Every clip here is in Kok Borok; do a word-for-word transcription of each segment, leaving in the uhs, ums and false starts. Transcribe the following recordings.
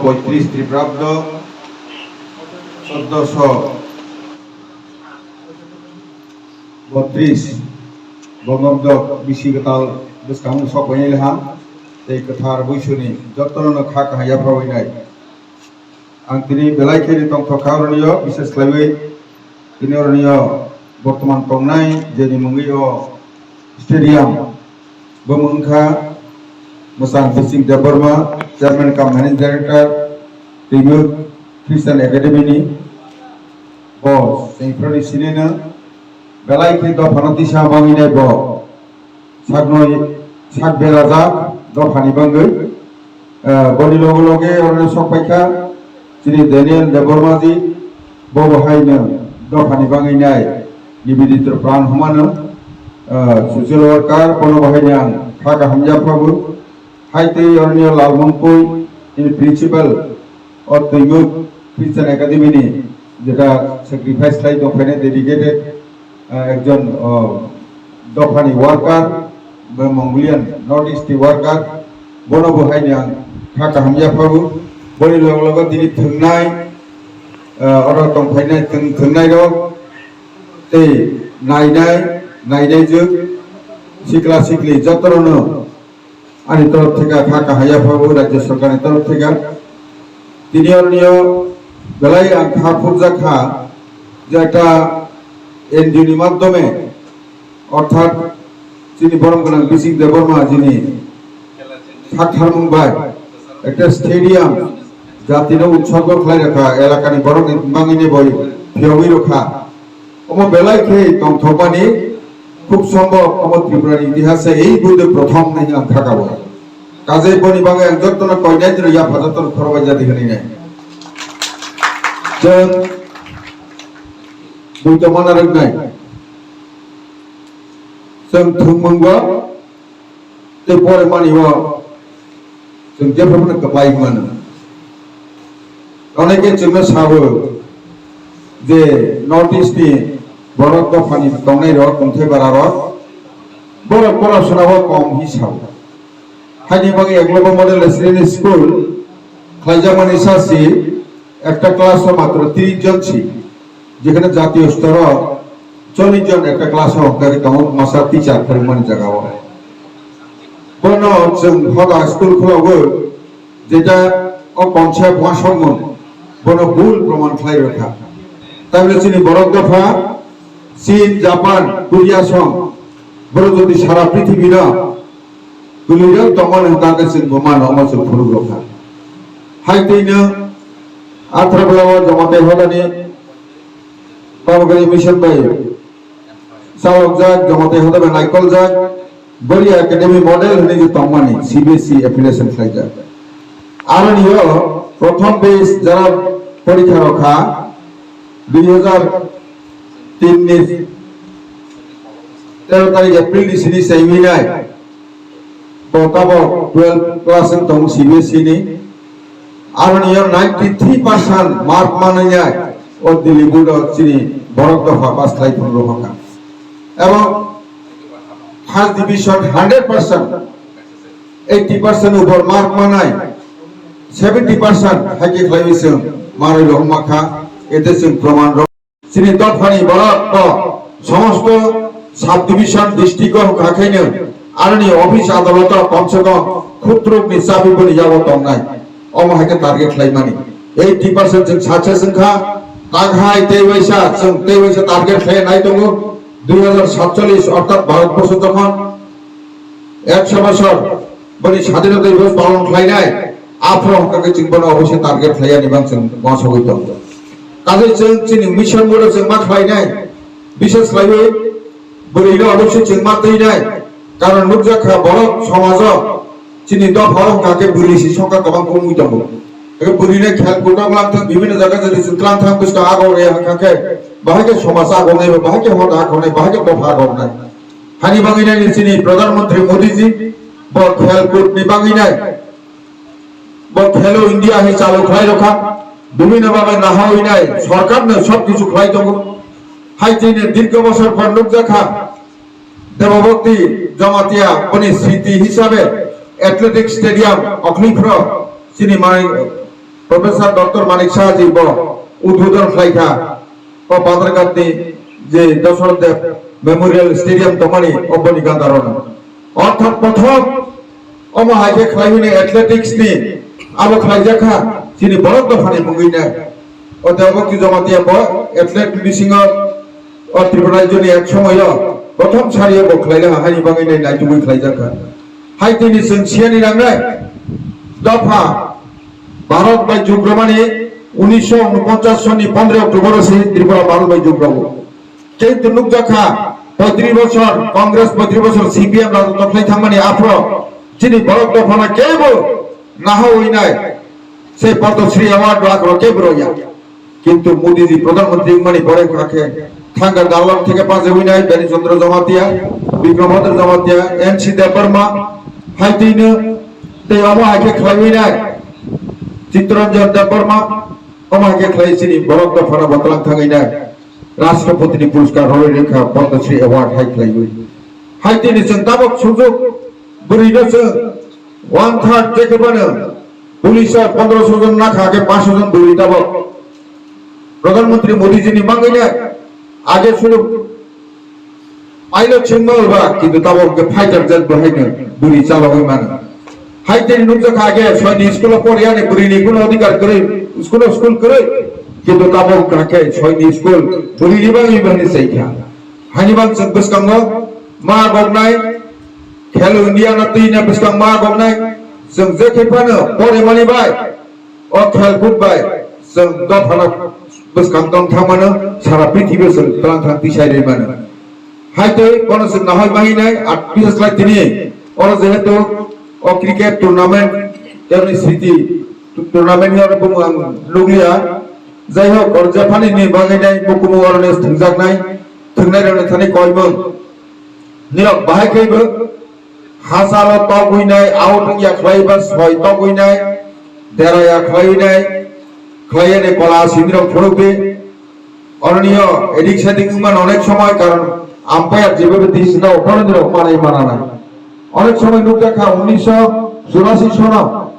Poitris Triprabdo, soddoso botris Bongobdo bisi kwtal bwskango sok painai leha tei kwthar buisuni jotono kha kaham yapharwi nai. Ang tini belai khe tongthok kha oroniyo, bises khlaiwi tini oroniyo bortoman tongnai jeni mungwi o stadium, bo mung kha Mwsang Bising Debbarma, Chairman cum Managing Director, Twimuk Christian Academy ni. Bo chwng phwrwngni sinino belai khe dophano tisa manginai bo saknoi sak berajak dophani bangwi. Eh, boni loge loge oro sok paikha chini Daniel Debbarma ji, bo bo haino dophani bangwi nai Nibiditra Pran Humano, eh, social worker, bono bo haino ang kha kaham yaphabu. Hai tei oroni Lalmongpui, ini principal o Twimuk Christian Academy ni, jeta sacrifice khlai tongphainai dedicated, ah, ekjon, oh, dophani worker, ba Mongolian North East ni worker, bono bo haini ang kha kaham yaphabu. Boni logo logo tini thwngnai, ah, oro tongphainai thwng-, thwngnai rok tei nainai, nainai jwk, sikla sikli jotono no ani torof theke kha kaham yaphabu, Rajya Sarkarni torof theke. Tini oroniyo belai ang kha phurjak kha je ekta N G O ni madhyome, orthat chini borom gwnang Bising Debbarma jini saktharmung bai ekta stadium jatino utsorgo khlai rwkha, elakani borokni bangwini boi phiyogwi rwkha. Omo belai khe tongthokmani, khub sombhob omo Tripura ni itihas se ei buddho prothom nai ang kha kabo. Kajai boni bagwi ang jotono koinai dino yapha jotono khorokbai jadi hwnwi nai. Chwng buito mana rwknai. Chwng thwngmungbo tei pore mani o chwng jephru no kwplai mano. Onekhe chwngno sabo je North East ni borok dophani tongnai rok, tongthai bara rok, borok porasona o kom hi sabo. Haini bagwi Eklavya Model Residential School khlaijakmani sasi ekta class o matro tris jon si, jekhane jatiyo stor o chollish jon ekta class o hwnkhe tongo masa teacher phwrwngmani jaga o. Bono chwng hoda school khulogwi jeta o concept wasongmung bono bul proman khlai rwkha. Tamni chini borok dopha Chin, Japan, Korea song borok jodi sara prithibino kwlwirok tongmani hwnkha khe chwng bo mano, omo chwng phunuk rwkha. Hai twi nwng Athra Bela o Jamatai Hodani Baba Gari Mission bai chalokjak, Jamatai Hoda bai naikoljak, Bari Academy Model hwnwi je tongmani C B S E affiliation khlaijak. Aroni o prothom batch jara porikha rokha dui hazar tin ni tero tarik April ni sini se winai. Bo tabok twelve class wng tongo C B S E ni. Aroni o ninety three percent mark manwi nai o Delhi board o chini borok dopha pass khlai phuru rokha. Ebong first division hundred percent, eighty percent upor mark manai seventy percent haikhe khlaiwi chwng manwi rok wngma kha, ete chwng proman rok. Chini dophani borok bo somosto subdivision district o hwnkha khaino aroni office adaloto komse kom khub truk ni chabi boni yago tongnai. Omo hai khe target khlaimani. Eighty percent chwng success wngkha. Takhai tei waisa chwng tei waisa target khlai nai tongo. Dui hazar satchollish orthat Bharat borso jokhon ekso bosor boni sadinota divos palon khlainai, aphuru hwnkha khe chwng bono oboise target khlaiya ni bang chwng uansugwi tongo. Kaje chwng chini mission board o chwng ma khlainai, bises khlaiwi bwrwi no oboise chwng ma twinai, karon nukjakha borok somajo chini dopha o hwnkha khe bwrwi si songkha kwbang wngwi tongo. Eke bwrwi no khel kutok lamthang, bibhinno jaga jodi chwng twlang thang bwskang agok rwya hwnkha khe bahai khe somaj agoknai, bahai khe hoda agoknai, bahai khe dopha agoknai. Hani bagwi nai chini Pradhan Mantri Modi ji bo khel kut ni bagwi nai, bo Khelo India hai chalu khlai rokha, bibhinno bagwi nahawi nai sorkar no sob kichu khlai tongo. Hai chini dirgho bosor phor nukjakha Debobhakti Jamatia boni sriti hisabe athletic stadium okhliphro chini mai Professor Doctor Manik Saha ji bo udbodhon khlai kha, o Badharghat ni je Dasarath Dev Memorial Stadium tongmani oboni ganda rok no. Orthat prothom omo hai khe khlai hwnwi athletics ni abo khlai jak kha chini borok dopha ni mungwi nai. O Deobhakti Jamatia bo athlete bisingo o Tripura rajyo ni ek somoyo prothom sari o bo khlai laha haini bagwi nai naitugwi khlai jak kha. Hai tini chwng siyani nangnai dopha Bharat bai jug romani unisho unoponchas soni pondro October o se Tripura Bharat bai jug rogo. Kintu nukjakha poitris bochor Congress, poitris bochor C P M rajotw khlai thangmani aphro chini borok dophano kebo nahawi nai se Padma Shri Award rok rok kebo rwya. Kintu Modi ji Pradhan Mantri wngmani pore kha khe thangka dalwng theke pajewi nai Beni Chandra Jamatia, Bikram Bhadra Jamatia, N C Debbarma, hai twi no tei omo hai khe khlaiwi nai Chittaranjan Debbarma, omo hai khe khlai chini borok dophano botlang thangwi nai Rashtrapati ni puraskar rwi rwkha Padma Shri Award hai khlaiwi. Hai twi ni chwng tabok sujok bwrwi no chwng one third je khe bano police o pondroso jon nakha khe paanch jon bwrwi tabok Pradhan Mantri Modi ji ni mangwi nai age sulu Pilot chwngma ba, kintu tabok hwnkhe fighter jet bo haino bwrwi chalogwi mano. Hai tini nukjakha age soini school o poriyani bwrwini kuno odhikar kwrwi, school o school kwrwi, kintu tabok hwnkhe soini school bwrwini bagwi bini chaikha. Haini bang chwng bwskango ma goknai, Khelo India no twi na bwskang ma goknai, chwng je khe phano porimani bai, o khel kut bai chwng dophano bwskang tong thangmano sara prithibi chwng twlang thang tisai rwi mano. Hai tei bono chwng nahoi mahinai, at bises lai tini oro jehetu o cricket tournament, tei sriti tournament ni oro bumung ang nukliya. Jai hok, oro jephani ni bagwi nai mukumu oro ni thwngjaknai, thwngnai rokni thani koimung. Nirok bahai khe bo hachalo togwi nai, out wngya khlai ba soi togwi nai, dera ya khlaiwi nai, khlaiya ni kola sindrok phunukdi. Oroniyo edik sedik wngmano onek somoi, karon umpire jebabe decision o, ophano nirok manai mana nai. Onek somoi nukjakha unisho churasi sono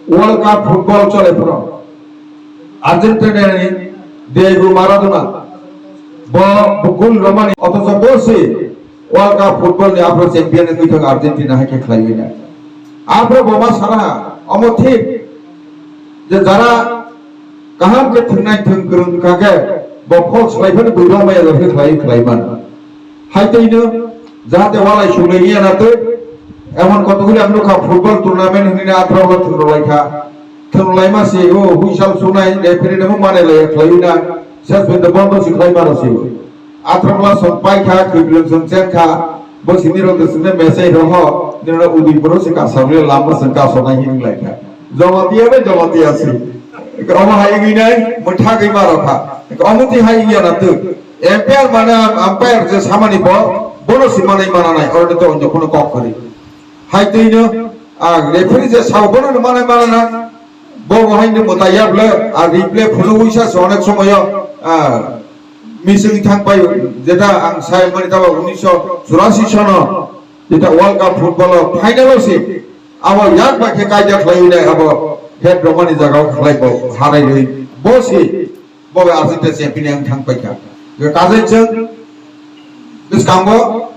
World Cup football chole phano Argentina ni Diego Maradona bo, bo goal romani, othocho bo se World Cup football ni aphro champion wngwi thang Argentina hai khe khlaiwi na. Aphro bo ma sana ha, omo thik je jara kaham khe thwngnai thwng kwrwng kha khe bo phok swlai phano bwrwi rok maya khe khlai khlai man. Hai tei no jahate walai sulai ya na tei emon kotokuli ang nukha football tournament hinwi aphro bo thwng rwlai kha. Thwng rwlai ma se o huisal sunai referee no manai lai khlaiwi na ses phaino bondo si khlai mano se. Athro class song pai kha, khibling song chen kha, bo sini rok de sini message rok ho, nini rok udi boro se ka sabri lama song ka sonai hin lai kha. Jamatia be jamatia si. Ka omo hai ngi nai, mo tha gwi ma rok kha. Ka omo ti hai ngi na tu. Umpire mana, umpire je samani bo, bono si manai mana nai, oro to onyo kono kok kari. Hai twi no, ah, referee je sao bono no manai mana na. Bo bo hai no mota ya ble, ah, replay phunugwi sa se onek somoyo, ah, missing thang pai, jeta ang sai mani taba unisho churasi sono, jeta World Cup football o final o se, abo yak ba khe kaijak khlai nai, abo head romani jaga o khlai bo, harai rwi, bo se, bo bai Argentina champion wng thang paikha. Kajai chwng bwskango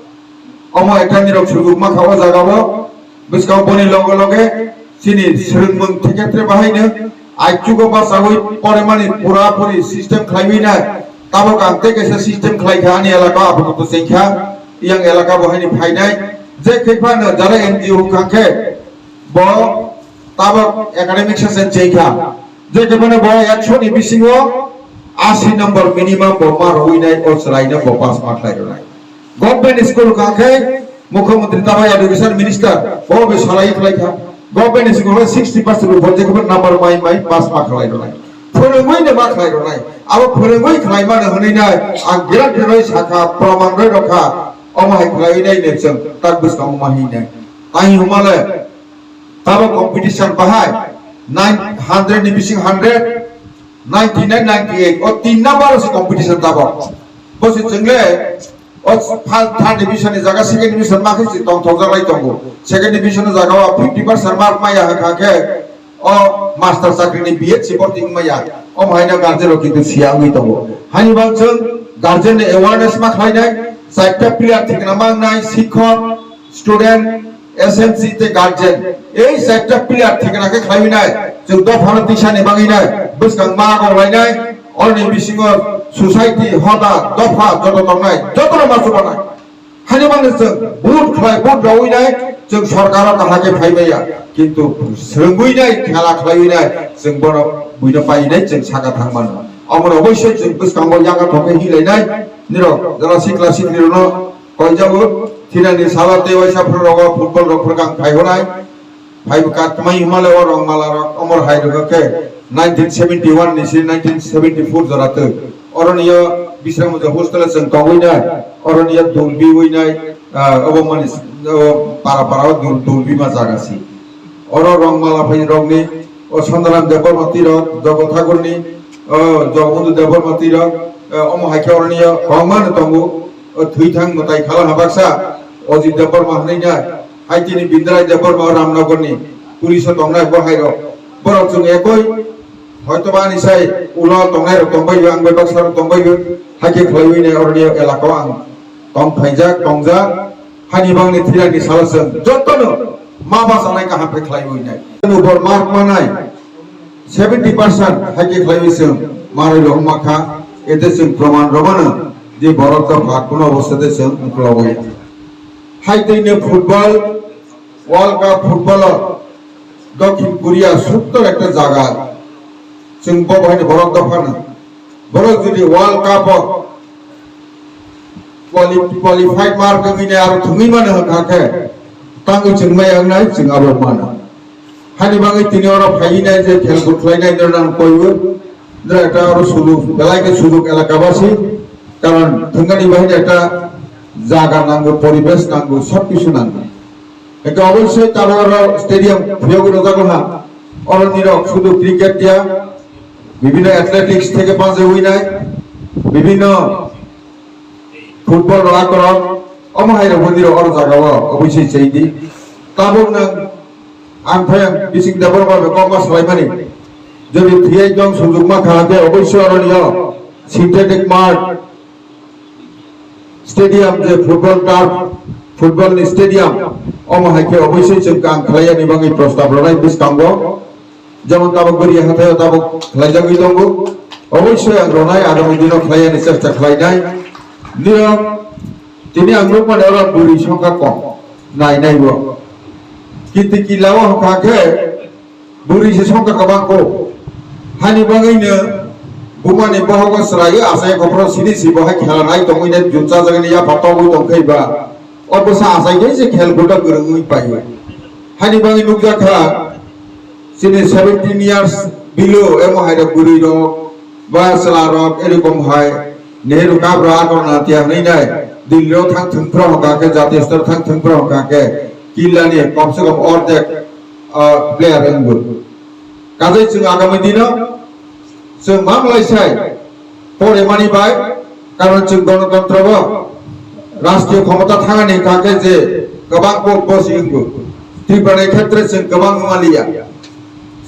omo ekta nirok sujukma kha o jagao. Bwskango boni loge loge chini swrwngmung thekhetre bahaino aichugo bachawi porimani pura puri system khlaiwi nai. Tabok ang tei kaisa system khlai kha ani elaka apatot chengkha. Yang elaka bo haini phainai. Je khephano jara N G O kha khe bo tabok academic session chengkha. Je khe mane bo ekso ni bisingo asi number minimum bo ma rwi nai, o chwraino bo pass ma khlai rwnai. Government school kha khe Mukhyamantri tabai education minister bo be salai khlai kha. Government school khe sixty percent bo je khe number mai mai pass ma khlai rwnai. Phwrwngwi ne ma khlai rwnai. Abo phwrwngwi khlai mano hwnwi nai ang guarantee rwi sakha, proman rwi rokha. Omo hai khlai nai ne chwng tak bwskango ma hinai. Tani humale Tabok competition bahai nine hundred ni bising hundred, ninety nine, ninety eight. O tin number o se competition tabok. Bo se chwngle o first, third division ni jaga second division ma khe se tongthokjak lai tongo. Second division ni jaga o fifty percent mark maya kha khe O master chakri ni B H C borti wngmaya, omo haino guardian rok kintu siya wngwi tongo. Hani bang chwng guardian ni awareness ma khlainai, chaita player thikna mangnai, sikhok, student, S M C tei guardian. Ei chaita player thikna khe khlaiwi nai, chwng dophano tisani bagwi nai, bwskang ma gok lainai, oroni bisingo society, hoda, dopha joto tongnai, jotono ma chubanai. Hani mani chwng vote khlai, vote rawi nai, chwng sorkar o kaham khe phai maya. Kintu swrwngwi nai, khela khlaiwi nai, chwng bono buino pai nai, chwng saka thang mano. Omono oboisoi chwng bwskango yaga thok khe hinlai nai, nirok jara sikla sikli rokno koijago, thinani salo tei waisa phuru rogo football rok phuru kang phai honai. Phai bwkha tmai hwnmale o rongmala rok omor hai rwkha khe nineteen seventy one ni simi nineteen seventy four jora twi. Oroni o Bisramganj hostel o chwng tongwi nai, oroni o dul biwi nai, ah, obo mani, obo para para o dul, dul bima jaga si. Oro rongmala phai rokni o Sondaram Debbarma twi rok, Jogo Thakurni, o Jogobondhu Debbarma twi rok, eh, omo hai khe oroni o kwbangma no tongo, o thwi thang mwtai khala ha baksa, Ojit Debbarma hwnwi nai. Hai tini Bindrai Debbarma Ramnagarni police o tongnai bo hai rok. Borok chwng ekoi hoito ba ani sai ulo tongnai rok tongbai bo, ang bai baksa rok tongbai bo. Hai khe khlaiwi nai oroni elaka o ang tong phaijak, tongjak. Hani bangni thwirakni salo chwng jotono ma bachanai kaham khe khlaiwi nai. Nubor mark manai seventy percent hai khe khlaiwi chwng manwi rok wngma kha. Ete chwng proman rwmano je borok dopha kuno obostate chwng wngklogo ya. Hai twi no football, World Cup football o Dokhin Korea suttor ekta jaga. Chwng bo bahai ni borok dopha no. Borok jodi World Cup o quali-, qualified mark wngwi nai aro thwngwi mano hwnkha khe tangwi chwng maya wngnai chwng abo mano. Hani bagwi tini oro phaiwi nai je khel kut khlainai no nang koiwi. Nang ekta oro sujok, belai khe sujok elaka basi. Karon thwngani bahai ni ekta jaga nango, poribesh nango, sob kisu nango. Ekta oboisoi tabuk oro stadium phiyogwi rwjago ha. Oro nirok sudu cricket ya, bibhinno athletics theke panjagwi nai, bibhinno football rok akorok, omo hai rok bo nirok oro jaga o oboisoi chai di. Tabuk nang ang phai ang bising Debbarma bai kokma salaimani. Jodi thiyai tong sujukma kha khe oboisoi oro nio synthetic mart, stadium je football turf, football ni stadium, omo hai khe oboisoi chwng kang khlai yani bagwi prostab rwnai bwskango. Jemon tabuk Goriya hathai o tabuk khlaijagwi tongo. Oboisoi ang rwnai agami dino khlai yani chesta khlainai. Nirok tini ang nukmani oro bwrwi songkha kom nainai bo. Kintu kila o hwnkha khe bwrwi se songkha kwbang kho. Hani bagwino bumani bohogo chwraio achai kophoro sini si bo hai khela nai tongwi nai jun chajagani yapha tongwi tongkhai ba. O bwsa achai khe se khel khuda kwrwngwi paio. Hani bagwi nukjakha chini seventeen years below emo hai rok bwrwi rok ba chwla rok erokom hai Nehru Cup rok akorna tiya hwnwi nai Delhi rok thang thwng phra hwnkha khe jatiyo stor thang thwng phra hwnkha khe killa ni kom se kom ordek ah, player wngbo. Kajai chwng agami dino chwng ma malai sai poremani bai, karon chwng gonotontro bo rashtriyo khomota thangani hwnkha khe je kwbang kok bosi wngbo. Tripura ni khetre chwng kwbang wngmaliya.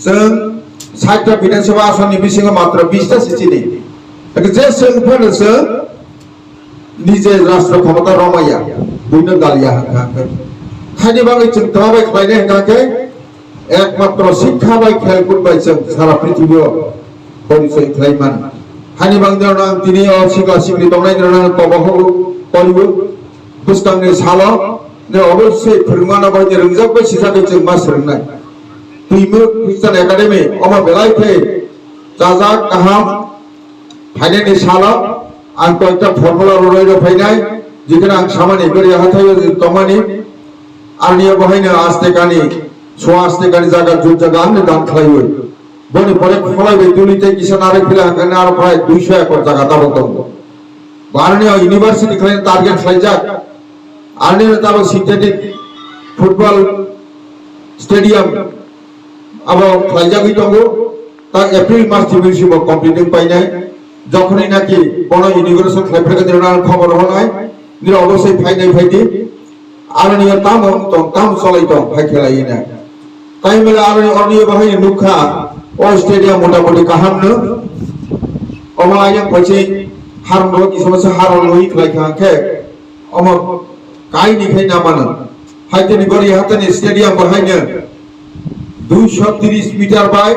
Chwng sait ta Bidhan Sabha asonni bisingo matro bis ta se chini. Hwnkhe je chwng phano chwng nije rashtra khomota romaya, buino dalia hwnkha hwnkhe. Khaini bagwi chwng tama bai khlainai hwnkha khe, ekmatro sikha bai khelkut bai chwng sara prithibio porichoi khlai mano. Hani bangni rok ang tini o sikla sikli tongnai rok ang tobo horo kolibo. Bwskangni salo ne oboisoi phwrwngmano bai ni rwngjak bai sijak bai chwng ma swrwngnai. Twimwk Christian Academy omo belai khe chajak kaham. Phainani salo ang koyekta formula rwrwi rw phainai, jekheno ang samani bwrwi hathaio je tongmani, ani bo haino aste kani, so aste kani jaga jut jaga ang dan khlaiwi. Boni pore kholai bai tuli tei kisa narwk phila hwnkhe aro prai duiso ekor jaga tabok tongo. Bo aroni o university khlaina target khlaijak. Aroni o tabok synthetic football stadium abo khlaijagwi tongo, ta April mas ni bisi bo complete wng painai. Jokhonwi naki bono inauguration khlai phai khe nirok khobor rw nai, nirok obosi phainai phaidi, aroni o tamo wng tong, tamo cholai tong, hai khe lai nai. Taimela aroni orni bahai nukha, o stadium motamoti kaham no. Omo ayang paisai harong ro kisa masa harong loi khlai kha khe, omo kaini khai na mano. Haiteni gori hatani stadium bahai no duisho tris meter bai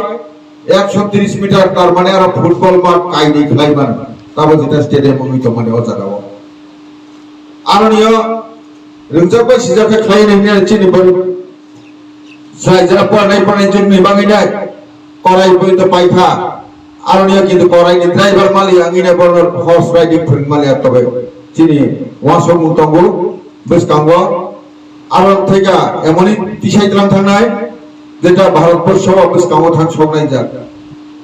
ekso tris meter, tar mane aro football mat kaini khlai mano. Tabo jeta stadium wngwi tongmani o jaga o. Aroni o ringjak bai sijak khe khlai ni hwnwi chini bo Jai jara pora nai pora nai jwng ni bangwi nai korai boi to paikha. Aroni o kintu korai ni driver mali ang ina bono horse riding phwrwng mali tobe. Chini wasok mung tongo bwskango. Aro theka emoni tisai tlang thangnai jeta Bharat borsho bwskango thang sok nai jak.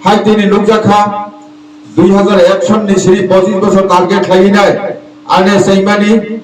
Hai tini nukjakha dui hazar ek son ni siri pochis bosor target khlai nai. Ane saimani